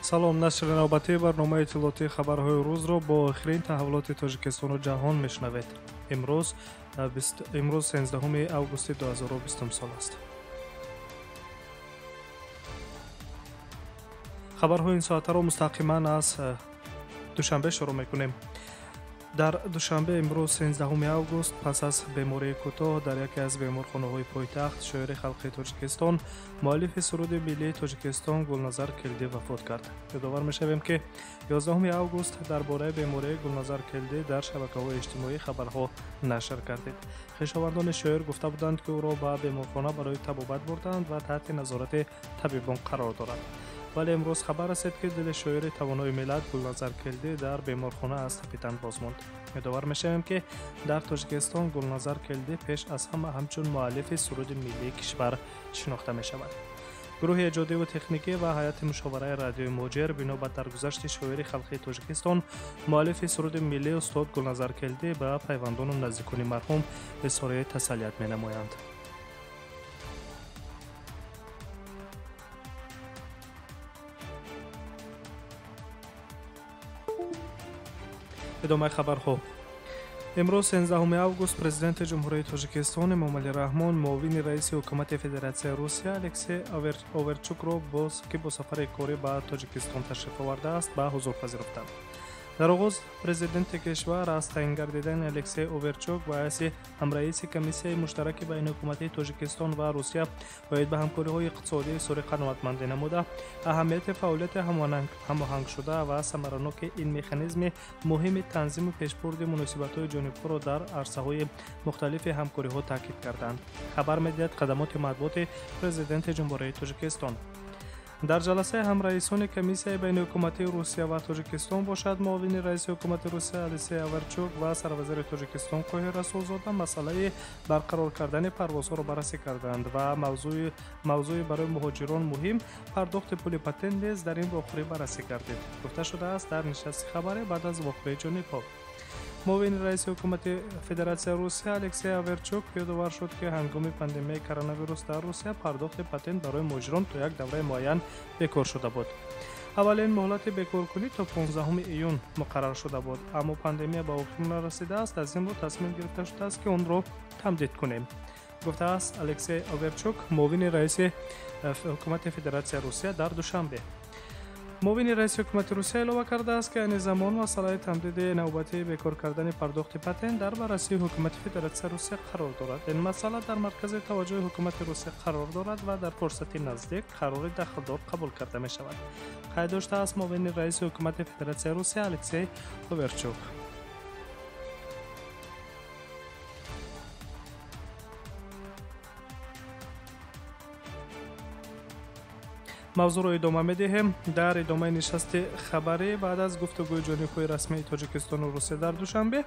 Салом, нашри навбатии барномаи иттилоотии хабарҳои рӯзро бо охирин таҳаввулоти Тоҷикистону ҷаҳон мешунавед. Имрӯз 13 августи 2020 сол аст. Хабарҳои ин соатаро мустақиман аз Душанбе шурӯъ мекунем. Дар Душанбе имрӯз 13 август пас аз бемории кӯтоҳ дар яке аз беморхонаҳои пойтахт шоири халқи Тоҷикистон, муаллифи суруди миллии Тоҷикистон Гулназар Келдӣ вафот кард. Ёдовар мешавем, ки 11 август дар бораи бемории Гулназар Келдӣ дар шабакаҳои иҷтимоӣ хабарҳо нашр кардид. Хешовандони шоир гуфта буданд, ки ӯро ба беморхона барои табобат бурданд ва таҳти назорати табибон қарор дорад. Вале имрӯз хабар расид, ки дили шоири тавонои миллат Гулназар Келдӣ дар беморхона аз тапидан боз монд. Ёдовар мешавем, ки дар Тоҷикистон Гулназар Келдӣ пеш аз ҳама ҳамчун муаллифи суруди миллии кишвар шинохта мешавад. Гурӯҳи эҷодиву техникӣ ва ҳайати мушовараи радиои Муҳоҷир бино ба даргузашти шоири халқии Тоҷикистон, муаллифи суруди миллӣ устод Гулназар Келдӣ ба пайвандону наздикони марҳум изҳори тасаллият менамоянд. Идомаи хабарҳо. Имрӯз 13 август президенти Ҷумҳурии Тоҷикистон Эмомалӣ Раҳмон муовини раиси ҳукумати Федератсияи Русия Алексей Оверчукро, ки бо сафари корӣ ба Тоҷикистон ташриф овардааст, ба ҳузур пазируфтанд. Дар оғоз президенти кишвар аз таъин гардидани Алексей Оверчук ба ҳайси ҳамраиси комиссияи муштараки байниҳукуматии Тоҷикистон ва Русия оид ба ҳамкориҳои иқтисодии сури қаноатмандӣ намуда, аҳамияти фаъолияти ҳамоҳангшуда ва самараноки ин механизми муҳими танзиму пешбурди муносибатҳои ҷонибҳоро дар арсаҳои мухталифи ҳамкориҳо таъкид карданд. Хабар медиҳад хадамоти матбуоти президенти Ҷумҳурии Тоҷикистон. Дар ҷаласаи ҳамраисони комиссияи байниҳукуматии Русия ва Тоҷикистон бошад, муовини раиси ҳукумати Русия Алексей Оверчук ва сарвазири Тоҷикистон Қоҳир Расулзода масъалаи барқарор кардани парвозҳоро баррасӣ карданд ва мавзӯи барои муҳоҷирон муҳим пардохти пули патент низ дар ин вохӯрӣ баррасӣ гардид. Гуфта шудааст дар нишасти хабарӣ баъд аз вохӯрии ҷонибҳо. Муовини раиси ҳукумати Федератсияи Русия Алексей Оверчук ёдовар шуд, ки ҳангоми пандемияи коронавирус дар Русия пардохти патент барои муҳоҷирон то як давраи муайян бекор шуда буд. Аввалин муҳлати бекоркунӣ то 15 июн муқаррар шуда буд, аммо пандемия ба охир нарасидааст, аз ин рӯ тасмим гирифта шудааст, ки онро тамдид кунем, гуфтааст Алексей Оверчук, муовини раиси ҳукумати Федератсияи Русия дар Душанбе. Муовини раиси ҳукумати Русия илова кардааст, ки айни замон масъалаи тамдиди навбатии бекор кардани пардохти патент дар баррасии ҳукумати Федератсияи Русия қарор дорад. Ин масъала дар маркази таваҷҷӯҳи ҳукумати Русия қарор дорад ва дар фурсати наздик қарори дахлдор қабул карда мешавад. Қайд доштааст муовини раиси ҳукумати Федератсияи Русия Алексей Оверчук. Мавзӯъро идома медиҳем. Дар идомаи нишасти хабарӣ баъд аз гуфтугӯи ҷонибҳои расмии Тоҷикистону Русия дар Душанбе,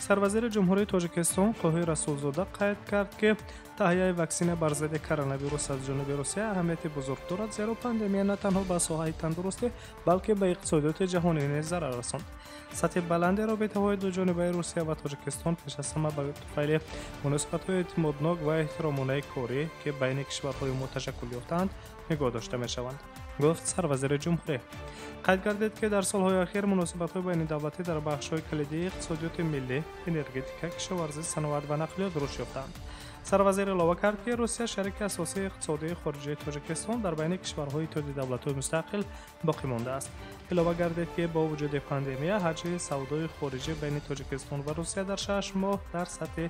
сарвазири Ҷумҳурии Тоҷикистон Қоҳир Расулзода қайд кард, ки таҳияи ваксина бар зидди коронавирус аз ҷониби Русия аҳамияти бузург дорад, зеро пандемия на танҳо ба соҳаи тандурустӣ, балки ба иқтисодиёти ҷаҳонӣ низ зарар расонд. Сатҳи баланди робитаҳои дуҷонибаи Русия ва Тоҷикистон пеш аз ҳама ба туфайли муносибатҳои эътимоднок ва эҳтиромонаи корӣ, ки байни кишварҳои мо ташаккул ёфтаанд, нигоҳ дошта мешаванд, гуфт сарвазири ҷумҳурӣ. Қайд гардид, ки дар солҳои ахир муносибатҳои байнидавлатӣ дар бахшҳои калидии иқтисодиёти миллӣ, энергетика, кишоварзӣ, саноат ва нақлиёт рушд ёфтаанд. Сарвазир илова кард, ки Русия шарики асосии иқтисодии хориҷии Тоҷикистон дар байни кишварҳои Иттиҳоди давлатҳои мустақил боқӣ мондааст. Илова гардид, ки бо вуҷуди пандемия ҳаҷми савдои хориҷӣ байни Тоҷикистон ва Русия дар 6 моҳ дар сатҳи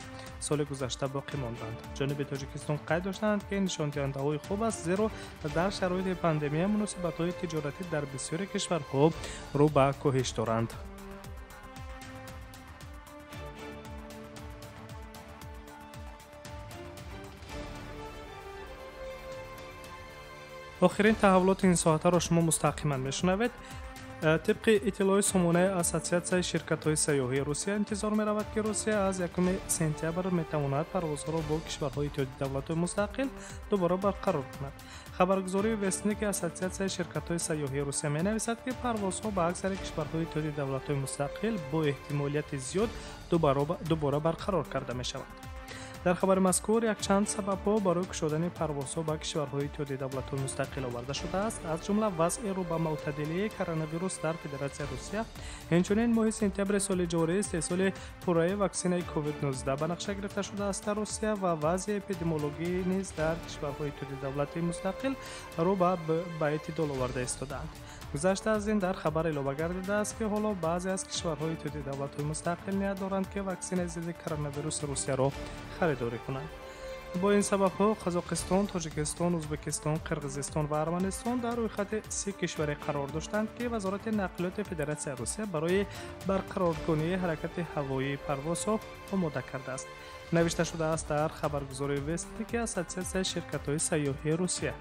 соли гузашта боқӣ монданд. Ҷониби Тоҷикистон қайд доштанд, ки нишондиҳандаҳои хуб аст, зеро дар шароити пандемия муносибатҳои тиҷоратӣ дар бисёри кишварҳо рӯ ба коҳиш доранд. Охирин таҳаввулоти ин соатаро шумо мустақиман мешунавед. Тибқи иттилои сомонаи Ассотсиатсияи ширкатҳои сайёҳии Русия интизор меравад, ки Русия аз 1 сентябр метавонад парвозҳоро бо кишварҳои Иттиҳоди давлатҳои мустақил дубора барқарор кунад. Хабаргузории Вестники Ассотсиатсияи ширкатҳои сайёҳии Русия менависад, ки парвозҳо ба аксари кишварҳои Иттиҳоди давлатҳои мустақил бо эҳтимолияти зиёд дубора барқарор карда мешаванд. Дар хабари мазкур якчанд сабабҳо барои кушодани парвозҳо ба кишварҳои Иттиҳоди давлатҳои мустақил оварда шудааст, аз ҷумла вазъи рӯ ба мӯътадилии коронавирус дар Федератсияи Русия, инчунин моҳи сентябри соли ҷорӣ истеҳсоли пурраи ваксинаи COVID-19 ба нақша гирифта шудааст дар Русия ва вазъи эпидемиологӣ низ дар кишварҳои Иттиҳоди давлати мустақил рӯ ба эътидол оварда истодаанд. Гузашта аз ин дар хабар илова гардидааст, ки ҳоло баъзе аз кишварҳои Иттиҳоди давлатҳои мустақил ният доранд, ки ваксинаи зидди коронавируси Русияро харидорӣ кунанд. Бо ин сабабҳо Қазоқистон, Тоҷикистон, Ӯзбекистон, Қирғизистон ва Арманистон дар рӯйхати 30 кишваре қарор доштанд, ки Вазорати нақлиёти Федератсияи Русия барои барқароркунии ҳаракати ҳавоии парвозҳо омода кардааст. Навишта шудааст дар хабаргузории Вестники Ассотсиатсияи ширкатҳои сайёҳии Русия.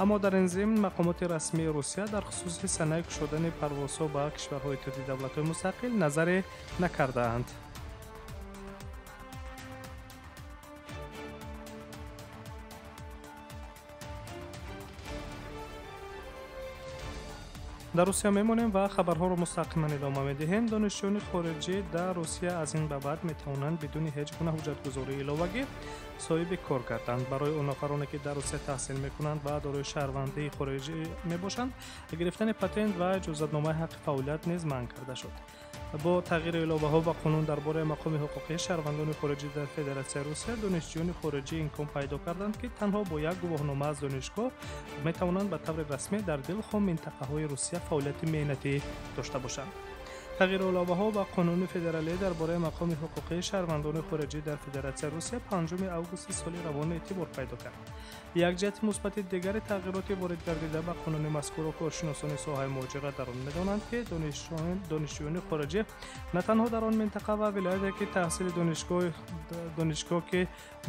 Аммо дар ин зимн мақомоти расмии Русия дар хусуси санаи кушодани парвозҳо ба кишварҳои Иттиҳоди давлатҳои мустақил назаре накардаанд. Дар Русия мемонем ва хабарҳоро мустақиман идома медиҳем. Донишҷӯёни хориҷӣ дар Русия аз ин ба баъд метавонанд бидуни ҳеҷ гуна ҳуҷҷатгузории иловагӣ соҳиби кор гарданд. Барои он нафароне, ки дар Русия таҳсил мекунанд ва дорои шаҳрвандии хориҷӣ мебошанд, гирифтани патент ва иҷозатномаи ҳаққи фаъолият низ манъ карда шуд. Бо тағйири иловаҳо ба қонун дар бораи мақоми ҳуқуқии шаҳрвандони хориҷӣ дар Федератсияи Русия, донишҷӯёни хориҷӣ имкон пайдо карданд, ки танҳо бо як гувоҳнома аз донишгоҳ метавонанд ба таври расмӣ дар дилхоҳ минтақаҳои Русия фаъолияти меҳнатӣ дошта бошанд. Тағйири иловаҳо ба қонуни федералӣ дар бораи мақоми ҳуқуқии шаҳрвандони хориҷӣ дар Федератсияи Русия 5 августи соли равон эътибор пайдо кард. Як ҷиҳати мусбати дигари тағйироти ворид гардида ба қонуни мазкурро коршиносони соҳаи муҳоҷират дар он медонанд, ки донишҷӯёни хориҷӣ на танҳо дар он минтақа ва вилояте, ки таҳсили донишгоҳ ки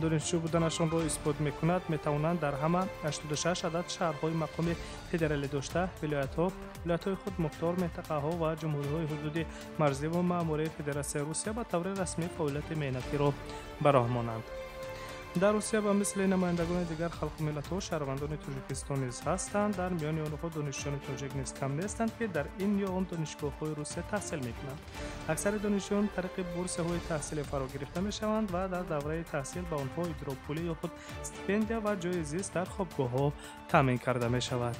донишҷӯ буданашонро исбот мекунад, метавонанд дар ҳама 86 адад шаҳрҳои мақоми федералӣ дошта, вилоятҳои худмухтор, минтақаҳо ва ҷумҳуриҳои ҳудуди марзӣ ва маъмурияи Федератсияи Русия ба таври расмӣ фаъолияти меҳнатиро ба роҳ монанд. Дар Русия ба мисли намояндагони дигар халқу миллатҳо шаҳрвандони Тоҷикистон низ ҳастанд. Дар миёни онҳо донишҷӯёни тоҷик низ кам нестанд, ки дар ин ё он донишгоҳҳои Русия таҳсил мекунанд. Аксари донишҷӯён тариқи бурсияҳои таҳсиле фаро гирифта мешаванд ва дар давраи таҳсил ба онҳо иҷропулӣ ё худ стипендия ва ҷои зист дар хобгоҳҳо таъмин карда мешавад.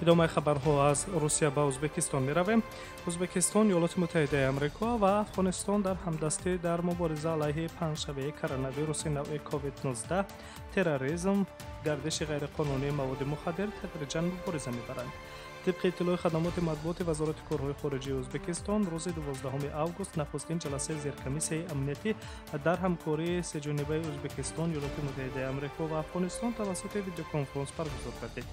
Идомаи хабарҳо аз Русия ба Ӯзбекистон меравем. Ӯзбекистон, Иёлоти Муттаҳидаи Амрико ва Афғонистон дар ҳамдастӣ дар мубориза алайҳи паҳншавии коронавируси навъи COVID-19, терроризм, гардиши ғайриқонунии маводи мухаддир тадриҷан мубориза мебаранд. Тибқи иттилои хадамоти матбуоти Вазорати корҳои хориҷии Ӯзбекистон, рӯзи 12 август нахустин ҷаласаи зеркомиссияи амниятӣ дар ҳамкории сеҷонибаи Ӯзбекистон, Иёлоти Муттаҳидаи Амрико ва Афғонистон тавассути видеоконференс баргузор гардид.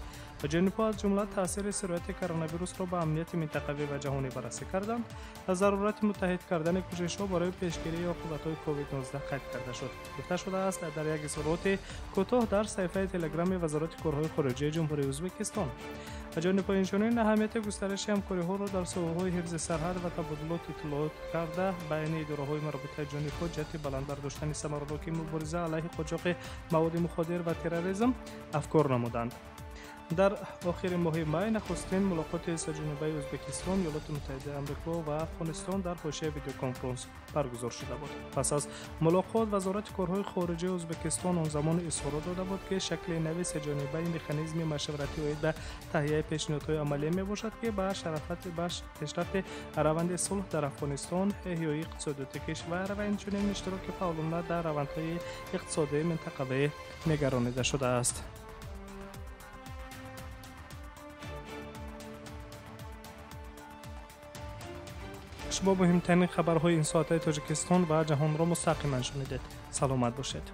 Ҷонибҳо аз ҷумла таъсири сирояти коронавирусро ба амнияти минтақавӣ ва ҷаҳонӣ баррасӣ карданд. Зарурати муттаҳид кардани кӯшишҳо барои пешгирии оқибатҳои COVID-19 қайд карда шуд. Гуфта шудааст дар як изҳороти кӯтоҳ дар саҳифаи телеграми Вазорати корҳои хориҷии Ҷумҳурии Ӯзбекистон. Ҷонибҳо инчунин аҳамияти густариши ҳамкориҳоро дар соҳаҳои ҳифзи сарҳад ва табодулоти иттилоот карда байни идораҳои марбутаи ҷонибҳо ҷиҳати баланд бардоштани самаранокии мубориза алайҳи қочоқи маводи муходдир ва терроризм афкор намуданд. Дар охири моҳи май нахустин мулоқоти сеҷонибаи Ӯзбекистон, Иёлоти Муттаҳидаи Амрико ва Афғонистон дар ҳошияи видеоконференс баргузор шуда буд. Пас аз мулоқот Вазорати корҳои хориҷии Ӯзбекистон он замон изҳорот дода буд, ки шакли нави сеҷонибаи механизми машваратӣ оид ба таҳияи пешниҳодҳои амалӣ мебошад, ки ба пешрафти раванди сулҳ дар Афғонистон, эҳёи иқтисодиёти кишвар ва инчунин иштироки фаъолона дар равандҳои иқтисодии минтақавӣ нигаронида шудааст. Шумо муҳимтарин хабарҳои ин соатаи Тоҷикистон ва ҷаҳонро мустақиман шунидед. Саломат бошед.